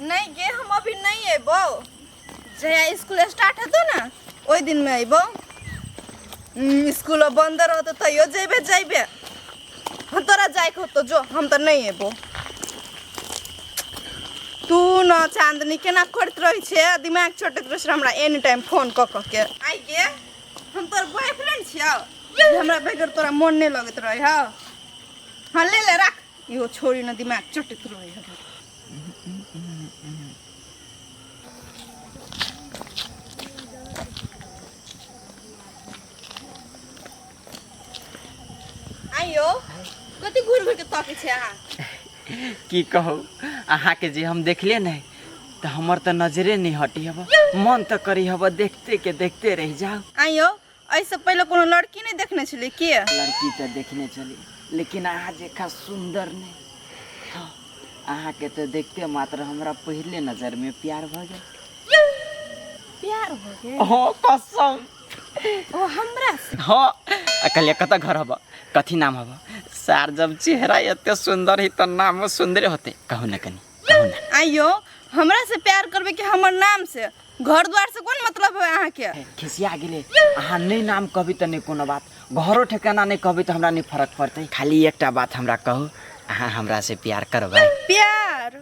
नहीं गे, हम अभी नहीं अयबौ। जहिया स्कूल स्टार्ट हेतौ ने ओहि दिनमे अयबौ। स्कूल बंद रहतौ तैयो जेबे जेबे। हम तोरा जाइके होतौ जो, हम तऽ नहीं अयबौ। तू न चांदनी केना करैत रहै छै, दिमाग चटैत रहै छै हमरा एनी टाइम फोन कऽ कऽ के। आइ गे, हम तोर बॉयफ्रेंड छियौ जे हमरा बगैर तोरा मन नहीं लगैत रहे हौ। हाँ ले ले राख, इहो छोड़ी न दिमाग चटैत रहे हौ। आइयो कति घूर घूर के तकै छै अहाँ? की कहू अहाँके, जे हम देखलियै ने तऽ हमर तऽ नजरे नहि हटी हब, मन तऽ करी हब देखते के देखते रहि जाउ। आइयो, एहिसँ पहिले कोनो लड़की नहि देखने छलियै के? लड़की तऽ देखने छली, लेकिन अहाँ जेका सुन्दर नहि। हाँ, अहाँके तऽ देखते मात्र हमरा पहिले नजरमे प्यार भऽ गेल। प्यार भऽ गेल? हाँ कसम। ओ हमरा से? हाँ, आ कहलियै कतऽ घर हब, कथी नाम हब? सार जब चेहरा एते सुन्दर है तऽ नामो सुन्दरे होते। कहू ने, कनी कहू ने। आइयो, हमरा से प्यार करबै कि हमर नाम से? घर द्वार से कोन मतलब है अहाँके? खिसिया गेलै। अहाँ नहि नाम कहबै तऽ नहि कोनो बात, घरो ठेकाना नहि कहबै तऽ हमरा नहि फरक पड़तै। खाली एकटा बात हमरा कहू, अहाँ हमरा से प्यार करबै? प्यार,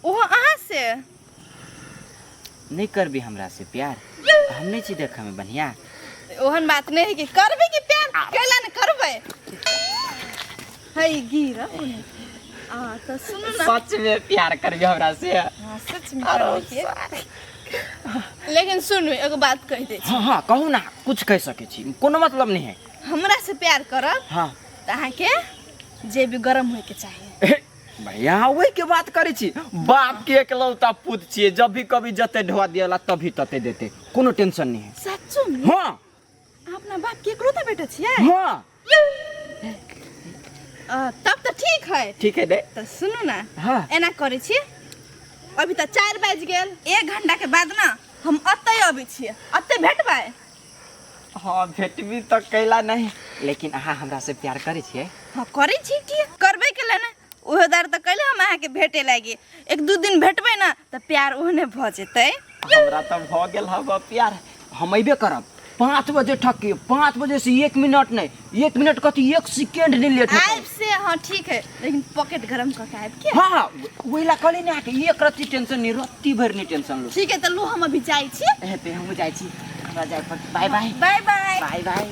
ओहो अहाँ से? नहि करबी हमरा से प्यार? हम नहि छी देखऽमे बढ़िआँ? ओहन बात नहि है कि करबै कि प्यार कैला ने करबै है गिर आ तऽ सुनू ने। सच में प्यार करबी हमरा से? हाँ, सच में करबै के। लेकिन सुनू, एगो बात कहि दै छी। हाँ हाँ, कहू ना, कुछ कहि सकै छी, कोनो मतलब नहीं है। हमरा से प्यार करब तऽ अहाँके जेबी गरम होइके चाही। भैया, वही के बात करै छी। बाप के एकलौता पुत छियै, जब भी कभी जते ढोआ दियला तभी तते देते, कोनो टेंशन नहीं है। सच्चो में? हाँ। अहाँ अपना बाप के एकलौता बेटा छियै? हाँ। तब तऽ ठीक है। ठीक है दे। तऽ सुनू ने। हाँ। एना करै छी, अभी तऽ 4 बाजि गेल, 1 घंटा के बाद ना हम अतै अबै छियै, अतै भेटबै? हाँ भेटबी तऽ कैला नहीं, लेकिन अहाँ हमरा से प्यार करै छियै? हाँ करै छी, की करबै के ने उहो दर तऽ कैले हम अहाँके भेटे लागी। 1-2 दिन भेटबै ने तऽ प्यार ओहने भऽ जेतै। हमरा तऽ भऽ गेल हब प्यार। हम अयबे करब 5 बजे ठक्की, 5 बजे से 1 मिनट नहीं, 1 मिनट कथी, 1 सेकेंड नहीं लेट होतै। आबि से हाँ ठीक है, लेकिन पॉकेट गरम कऽ के आबि के। हाँ हाँ, वही ला कहली ने अहाँके, एक रत्ती टेंशन नहीं, रत्ती भरि नहीं टेंशन लो। ठीक है तऽ लू, हम अभी जाइ छी। हेतै, हमहूँ जाइ छी, हमरा जाइ पड़तै। Bye bye. Bye bye. Bye bye.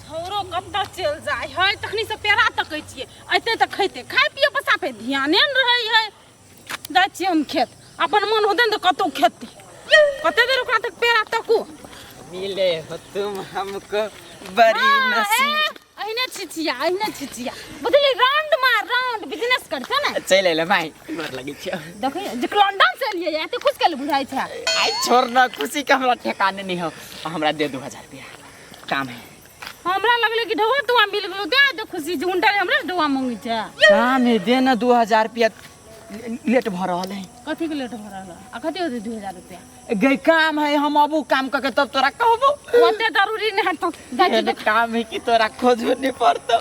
छौरो कतऽ चलि जाइ है? तखनी से पेड़ा तकै छियै, अयतै तऽ खैतै, खाय पियै पर साफे ध्याने ने रहै है। जाइ छियै हम खेत, अपन मन होतै ने तऽ कतहु खेतै। कते देर ओकरा तक पेड़ा तकू। मिले हो तुम हमको बड़ी नसीब। अहिने छिचिया, अहिने छिचिया, बुझली? राउंड मार, राउंड बिजनेस करते ने। चलि अयलै माय, गोर लगै छियौ। देखै जे लंदन से एलियै, एते खुश केले बुझाइ छै। आइ छोड़ न, खुशी के हमरा ठेकाने नहीं हो। हमरा दे 2000 रुपया, काम है। हमरा लगलै कि ढौआ तुआ मिल गेलो, दे दे खुशी जे उनटा हमरा ढौआ मंगै छै। काम है, दे न 2000 रुपया, लेट भऽ रहल है। कथी के लेट भऽ रहल है? आ कथी होतै 2000 रुपया? गई काम है, हम अबू काम करके तब तोरा कहबो। ओते जरूरी नहीं है तो जाइ छी। एहन काम है कि तोरा खोजबो नहीं पड़तो।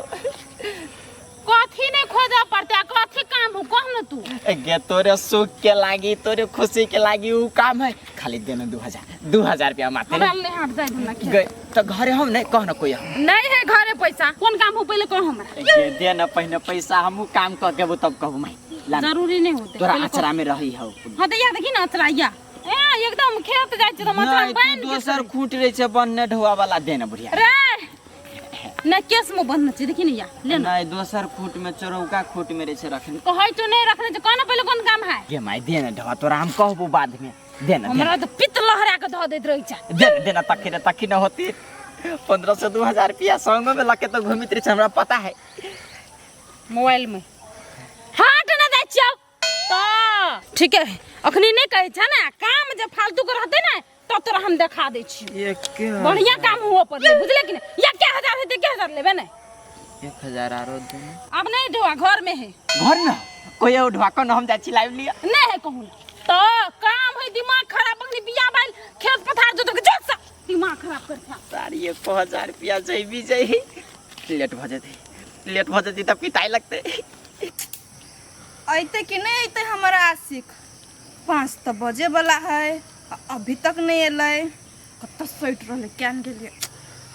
कथी नहीं खोजऽ पड़तै आ कथी काम हो, कह न तू। गे तोरे सुख के लागी, तोरे खुशी के लागी उ काम है। खाली देना 2000, 2000 रुपया मात्र। हमरा नहीं हाथ जाइ हमरा खेत। गई तो घरे हम नहीं, कह न कोई हम। नहीं है घरे पैसा। कोन काम हो पहले कह हमरा। गे दे न पहिने पैसा, हमहूँ काम कऽ के अबू तब कहबू माई। ला न। जरूरी नहीं होते। तोरा पहिले कह। अचरा में रही हौ। हाँ तो या देखी न अचरा या। ए एकदम खेत जाइ छी तऽ अचरा नहीं, बान्हि तू के दोसर खूंट रहे छै बन्ने ढोआ वाला, दे न बुढ़िया। रे न केस में बन्हने छै, देखी न या ले न। नहीं, दोसर खूंट में, चोरौका खूंट में रहे छै रखने। कहै तो नहीं रखने छै, कहना पहिले कोन काम है। गे माई दे न ढोआ, तोरा हम कहबू बाद में, दे न, दे न। हमरा तऽ पित्त लहरा के धऽ दैत रहै छै। दे न, दे न, तखी न, तखी न होती। 1500 2000 रुपया संग में लके तो घूमित रहे छै, हमरा पता है। मोबाइल में हाथ न दै छियौ तऽ ठीक है। अखनी नहीं कहै छै ने, काम जे फालतू के रहतै ने तब तोरा हम देखा दै छियौ। बढ़िया काम हुआ पड़लै, बुझले कि नहीं? या क्या हजार हेतै, क्या हजार लेबै ने? 1000 आरो दे न। अब नहीं ढोआ, घर में है। घर में कोई और ढोआ को न, हम जाइ छी लाइव लिया। नहीं है कहूँ तो काम है। दिमाग खराब अखनी बिया बाल खेत पथार जोत के जोत सा दिमाग खराब करता। सारी 1000 रुपया जैबी जै, लेट भऽ जेतै, लेट भऽ जेतै तऽ पिताई लगतै। अयतै कि नहि अयतै हमर आशिक? 5:45 तऽ बजे वाला है, आ अभी तक नहीं एलै। कतऽ सटि रहलै क्या ने गेलियै।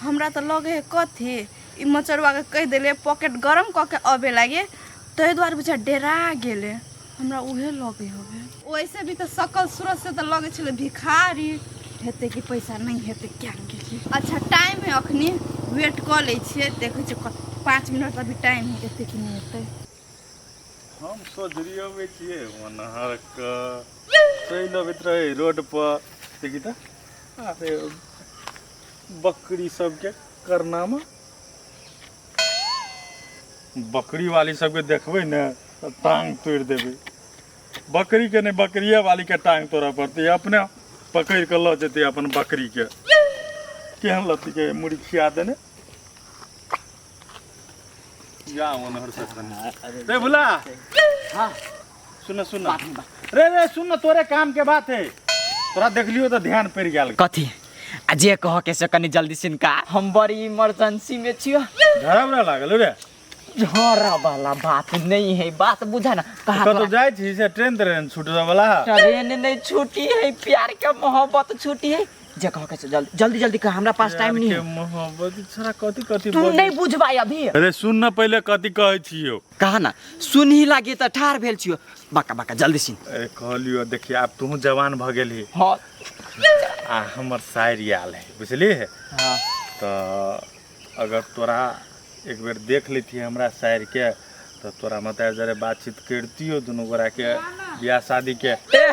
हमरा तऽ लगे है कथी ई मचरुआके कहि देलियै पॉकेट गरम कऽ के अबे लागे, ताहि दुआरे बुझा डेरा गेलै। हमरा उहे लगे हवे। वैसे भी तऽ सकल सूरत से तऽ लगै छलै भिखारी हेतै कि पैसा नहीं हेतै, क्या ने गेलियै। अच्छा टाइम है, अखनी वेट कऽ लै छियै, देखै छियै 5 मिनट अभी टाइम है, एतै कि नहि एतै। हम सोझरी अबै छियै ओनहर के चलि अबैत रहै रोड पर, देखी तऽ अरे बकरी सबके करनामा। बकरी वाली सबके देखबै ने तऽ टांग तोड़ि देबै। बकरी के नहि, बकरिए वाली के टांग तोड़ऽ पड़तै, अपने पकड़ि कऽ लऽ जेतै अपन बकरी के। केहन लत्ती के मुड़ी खिया देने जा ओनहर से कनी। रे भुला। हाँ। सुन सुन रे रे सुन न, तोरे काम के बात है, तोरा देखलियो तऽ ध्यान पड़ि गेल। कथी आ जे कह के से कनी जल्दी सिनका, हम बड़ी इमरजेंसी में छियो। झड़ा उड़ा लागल रे? झड़ा वाला बात नहीं है, बात बुझा ना। कहाँ कतौ तोरा? जाइ छी से ट्रेन ट्रेन छूट वाला? ट्रेन नहीं छूटी है, प्यार के मोहब्बत छूटी है। जे कह के से जल्दी जल्दी जल्दी कह, हमरा पास टाइम नहीं के है। मोहब्बत छोरा कथी कथी तू बजै? नहीं बुझबाई अभी। अरे सुन न पहिले कथी कहै छियौ। कहा ना सुन ही लागे तऽ ठार भेल छियौ। बाका बाका जल्दी सुन। अरे कहलियौ देखिए आब तू जवान भऽ गेलही। हाँ। आ हमर साइर आयल है, बुझलियै? हाँ। तऽ अगर तोरा एक बेर देख लेती हमरा साइर के तऽ तोरा मतार जरे बातचीत करतियो दुनू गोरा के बियाह शादी के। ए,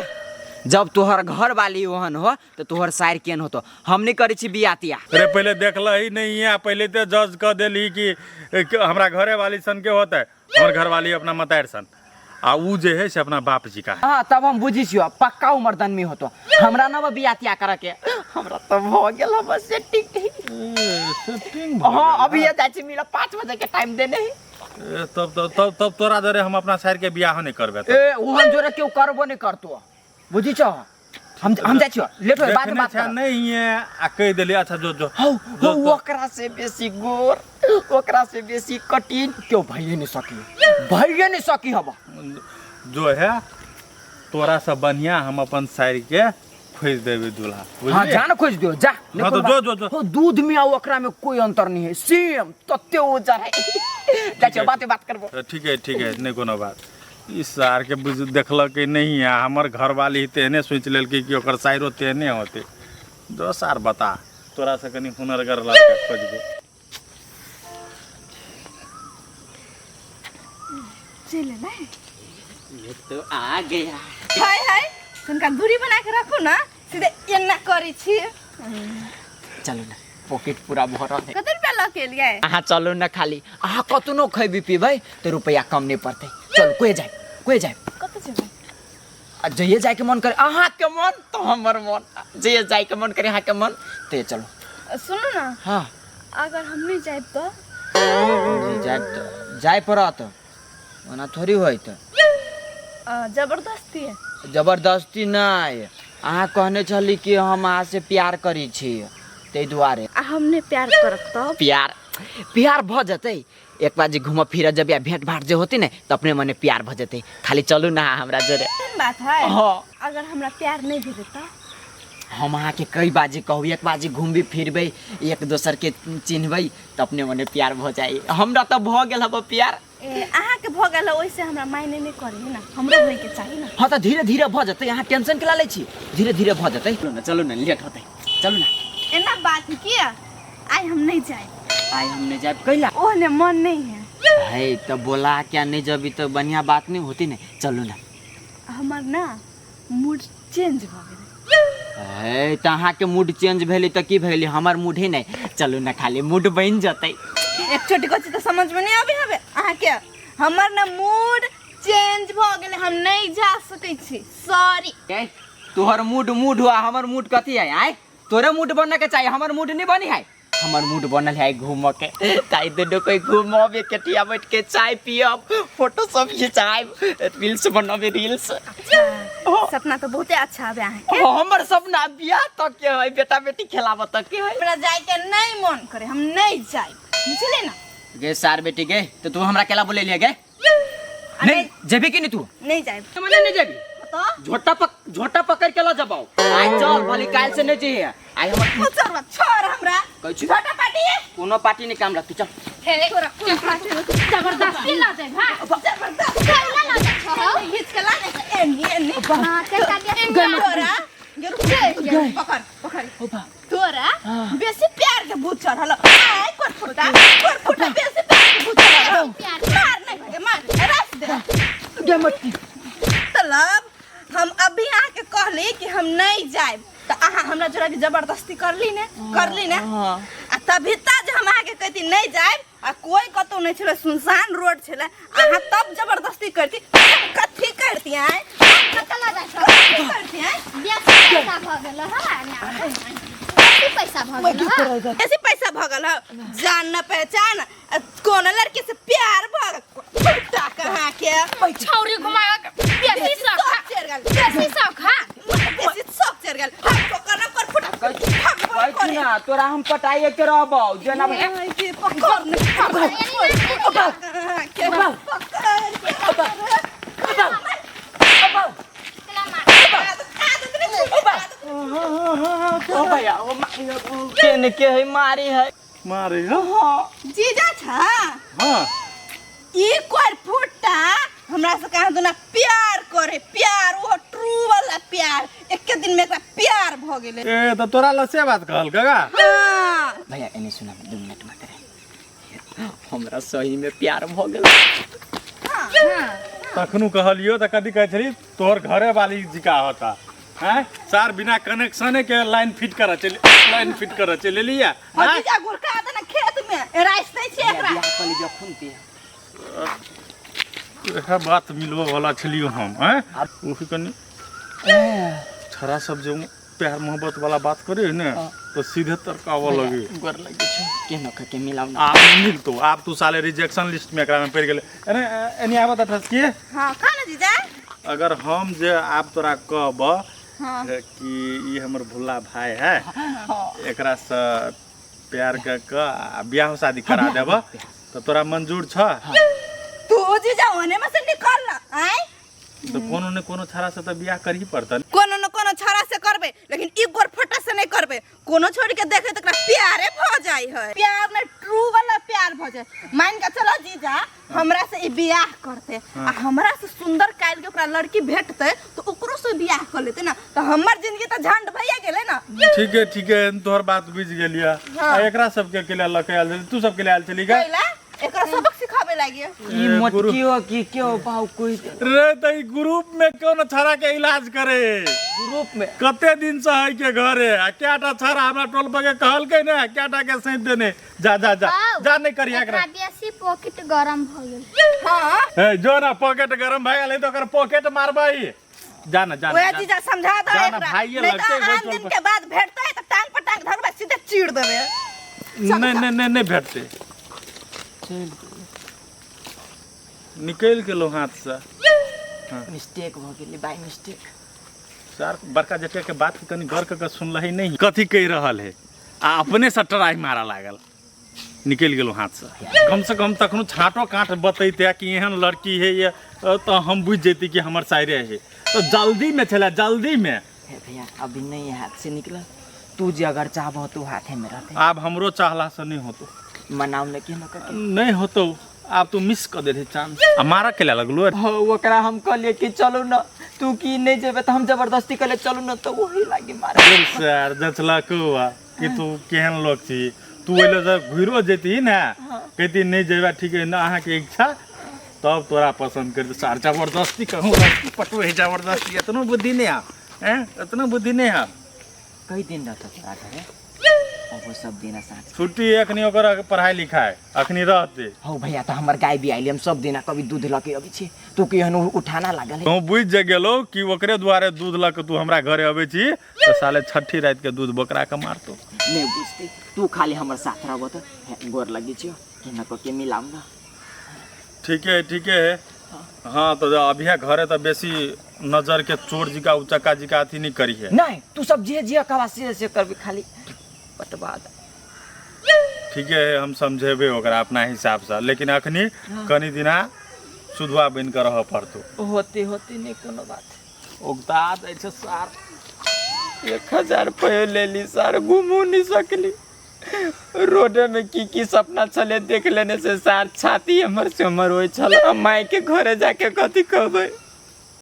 जब तोहर घर वाली ओहन हो तो तोहर साइर केहन होतो? हम नहीं करै छी बियाह तियाह। अरे पहिले देखलही नहीं है, पहिले तऽ जज कऽ देलही कि हमरा घरे वाली सन के होतै, हमर घर वाली अपना मतार सन, आ उ जे है से अपना बाप जी का है। हाँ तब हम बुझी छियो पक्का उमर दनमी होतो। हमरा ना बियाह तियाह करे के, हमरा तो भ गेल हम सेटिंग। सेटिंग? हाँ अभी ये जाइ छी मिला 5 बजे के टाइम देने है। तब तब तब तब तोरा जरे हम अपना साइर के बियाह नहीं करबे। ए ओहन जोरे केओ करबो नहीं करतो, बुझी छो? हम जाइ छियो लेट होय बाद में देखने बात छा करब। नहीं है आ कहि देली। अच्छा जो जो हौ जो हौ तो। ओकरा से बेसी गोर, ओकरा से बेसी कठिन केओ भइए नहीं सकी, भइए नहीं सकी हब। जो है तोरा से बढ़िया हम अपन साइर के खोज देबे दूल्हा। हाँ बुझलियै? जान खोज दियो जा। हाँ तो जो जो जो हो दूध में आ ओकरा में कोई अंतर नहीं है, सेम तते उजर है। जाइ छियो बाते बात करबो। तो ठीक है ठीक है, नहीं कोनो बात। ई सार के बुझ देखलक नहीं है, हमर घरवाली तेहने सोचि लेलकै कि ओकर साइरो तेहने होतै। जो सार बता तोरा से कनी हुनरगर लड़का खोजबो। चले ना। ये तो आ गया। हाय हाय तनका दूरी बना के रखू ना, सीधे एना करै छी। चलू ना पॉकेट पूरा भरल है। कते रुपया लऽ के एलियै? अहाँ चलू ना खाली, अहाँ कतनो खैबी पीबै तऽ रुपया कम नहीं पड़तै। चलू कोई जाए कोई जाए। कतऽ जेबै? आ जइए जाए के मन करे अहाँ के मन तो हमर मन, जइए जाए के मन करे अहाँ के मन तो चलू। सुनू ना। हाँ। अगर हम नहीं जाए तो? जाए तो जाए पड़त, ओना थोड़ी होइत। जबरदस्ती है? जबरदस्ती नहीं, अहाँ कहने छली कि हम अहाँ से प्यार करी छी ताहि दुआरे। आ हम नहीं प्यार करब तब? प्यार प्यार भ जतै, एक बार जे घूमऽ फिरऽ जब या भेंट भाट जे होती ने तऽ अपने मने प्यार भ जतै। खाली चलू ना हमरा जोरे। एहन बात है? हाँ। अगर हमरा प्यार नहीं भेलै तऽ? हम अहाँ के कई बाजी कहू, एक बाजी घूमबी फिरबै एक दोसर के चिन्हबै तऽ अपने मने प्यार भ जाइ। हमरा तऽ भ गेल हब प्यार। ए अहाँ के भ गेल ओइसे हमरा मायने नहीं करे ना, हमरो होय के चाही ना। हाँ तऽ धीरे धीरे भ जतै, अहाँ टेंशन केला लै छी, धीरे धीरे भ जतै। चलू ना चलू ना लेट होतै, चलू ना। एना बात है किया? आइ हम नहीं जाए। आइ हम नहीं जाए कैला? ओहने मन नहीं है। है तो बोला क्या नहीं जबी तो बढ़िया बात नहीं होती ने, चलू ना। हमर ना मूड चेंज भ गेलै। है तो अहाँ के मूड चेंज भेलै तऽ की भेलै, हमर मूड ही नहीं। चलू ना खाली मूड बनि जतै। एक छोटी को चीज तो समझ में नहीं आबे हबे अहाँ के। हमर ना मूड चेंज भ गेलै, हम नहीं जा सकै छी, सॉरी। ए तोहर मूड मूड हुआ, हमर मूड कथी है? आय तोरे मूड बनने के चाहिए, हमर मूड नहीं बनी है। हमर मूड बनल है घूमऽ के, ताई दुनू कोई घूमब एकटिया बैठ के चाय पियब, फोटो सब खिंचायब, रील्स बनबे रील्स। सपना तो बहुते अच्छा आबे अहाँ के। हमर सपना बियाह तक के है, बेटा बेटी खेलाबऽ तक के है। हमरा जाय के नहीं मन करे, हम नहीं जाय, बुझले ना। गे सार बेटी गे, तो तू हमरा केला बोलेलिए गे? नहीं जेबी कि नहीं तू? नहीं जाय। मने नहीं जेबी? तो झोटा पक झोटा पकड़ के ल जबाओ। आइ चल भली काल से नहीं चाहिए आइ हमर छोड़ छोड़ हमरा। कहै छी। झोटा पार्टी कोनो पार्टी नहीं काम लगती चल। हे तोरा कोन पार्टी जबरदस्ती ल जाय भाई। जबरदस्ती कैला लऽ जाइ छहो? खींच के ला दे एनी एनी। हाँ, चचा के तोरा गेरु पकड़ पकड़। तोरा बेसी प्यार के भूत चढ़ल आय कोर फुटा कोर फुटा बेसी प्यार के भूत चढ़ल। मार नहीं भागे मार रस दे गे मट्टी। मतलब हम अभी अहाँ के कहली कि हम नहीं जाएब तो अहाँ हमरा जोड़ा के जबरदस्ती करली ने करली ने। आ तभी ता जे हम अहाँ के कहती नहीं जाएब आ कोई कतौ नहीं छलै सुनसान रोड छलै अहाँ तब जबरदस्ती करती कथी करती आय कतऽ लऽ जाइ छहो? कथी करती आय? बेसी पैसा भऽ गेल हँ ने, बेसी पैसा भऽ गेल हँ। बेसी पैसा भऽ गेल हँ जान न पहचान आ कोनो लड़की से प्यार भऽ गेल फुटा कहाँ के छौरी घुमावे के बेसी शौक शौक चढ़ गेल बेसी शौक हा। बेसी शौक चढ़ गेल। हम पकड़ न कर फुटा कहै छी ना तोरा हम पटाइए के रहबौ जेना के पकड़ न पकड़ के पकड़ ओ भैया ओ केने के है मारी है मारे हो। जीजा छा हाँ ई कोर फुटा हमरा से कहाँ दुना प्यार करे प्यार वो ट्रू वाला प्यार एक दिन में एकरा प्यार भ गेलै। ए त तोरा ल से बात कहल काका। हाँ भैया एने सुना 2 मिनट मात्र हमरा सही में प्यार भ गेल। तखनु कहलियो त कथी कहै छली तोहर घरे वाली जिका होता हैं सार बिना कनेक्शन के लाइन फिट कर चल लाइन फिट कर चल लिया। और जीजा गुरका दे ना खेत में राइस नै छै एकरा। बियाह कर लीजिए खून ते एहा बात मिलबो वाला छलियो हम हैं ओही कनी छरा सब जे प्यार मोहब्बत वाला बात करे ने तो सीधे तरकावा लगे गोर लगे छै के न के मिलाउ ना। आप मिल तो आप तू साले रिजेक्शन लिस्ट में एकरा में पड़ गेले। अरे एनी आवत अठस के। हां खा ना जीजा। अगर हम जे आप तोरा कहब हाँ। कि ई हमर भुल्ला भाई है एकरा से प्यार कर के आ बियाह शादी करा देब तो तोरा मंजूर छ? तू जीजा ओने में से निकल ना आय तो कोनो ने कोनो छाड़ा से तो बियाह करही पड़ता। कोनो न कोनो छाड़ा से करबे लेकिन ई गोर फटा से नहीं करबे। कोनो छोड़ के देखे तो एकरा प्यारे भ जाई है प्यार में ट्रू वाला प्यार भ जाए। मान के चलो जीजा हमरा से ई बियाह करते आ हमरा से सुंदर काल के ओकरा लड़की भेटते तो ओकरो से बियाह कर लेते ना तो हमर जिंदगी तो झंड भइया गेले ना। ठीक है ठीक है तोहर बात बुझ गेलिया। आ एकरा सब के केला लके आयल छली तू सब के आयल छली का? कैला एकरा सबक सिखाबे लागी। ई मोटकियो की क्यों पाऊ कोई रे त ई ग्रुप में कौन छाड़ा के इलाज करे ग्रुप में कते दिन से है के घरे आ केटा छाड़ा हमरा टोल पर के कहलकै ने केटा के सैंत देने जा जा जा जा नहीं करिया एकरा। बेसी पॉकेट गरम भ गेल। हां ए जो ना पॉकेट गरम भए गेलै त ओकर पॉकेट मारबै जा ना जा ओए जीजा समझा दो जा ना, एकरा भाइये नहीं तो लगतै ओहि आन टोल दिन पर। के बाद भेटतै त टांग पर टांग धरबै सीधे चीर देबै। नहीं नहीं नहीं नहीं भेटतै निकल गेलो हाथ से। मिस्टेक भ गेलै बाय मिस्टेक। सर बड़का जटिया के बात के कनी गौर क सुनलही नहीं कथी कहि रहल है आ अपने से ट्राई मारा लागल निकल गेलो हाथ से। कम से कम तखनो छाँटो काँट बतैते कि एहन लड़की है ये तो हम बुझ जैती कि हमर साइरे है तो जल्दी में छला जल्दी में। हे भैया अभी नहीं हाथ से निकल तू जे अगर चाहबो तो हाथे में रहते। आब हमरो चाहला से नहीं होतो मनाव ने के न कर नहीं होतो आप तो मिस कर दे चांस। आ मारा के लगलो हो ओकरा हम कहलिए कि चलू न तू की नहीं जेबे त हम जबरदस्ती कहले चलू न तो वही लागी मारा। सर जचला कुआ कि तू केहन लोग छी तू ओइले जब घुरो जेती ना कहती नहीं जेबा ठीक है ना अहाँ के इच्छा तब तोरा पसंद कर सर जबरदस्ती कहूँ पटु है जबरदस्ती इतनो बुद्धि नहीं आ हैं इतनो बुद्धि नहीं आ। कई दिन रहता तोरा घरे? अब सब दिन साँझ छुट्टी अखनी ओकर पढ़ाई लिखाई अखनी रहते। हो भैया तो हमर गाय भी आइल हम सब दिन कभी दूध लके अबै छी तू केहन उठाना लागल तू बुझ जे गेलो कि ओकरे द्वारे दूध लके तू हमरा घरे अबै छी तो साले छठी रात के दूध बकरा के मारतो। नहीं बुझते तू खाली हमर साथ रहबो त गोर लगी छियो कि न को के मिलाम ना। ठीक है ठीक है। हाँ तो अभी घरे तो बेसी नजर के चोर जी का उचक्का जी का अथी नहीं करी है। नहीं तू सब जे जे कहबा से से करबी खाली बतबा। ठीक है हम समझेबे ओकरा अपना हिसाब से लेकिन अखनी कनी दिना सुधवा बन के रह पड़तो। होते होते नहीं कोनो बात। उगता दै छै सार। 1000 रुपये लेली सार, घूमू नहीं सकली। रोड में की की सपना छले देख लेने से सार छाती हमर से हमर होइ छल। माय के घरे जाके कथी कहबै?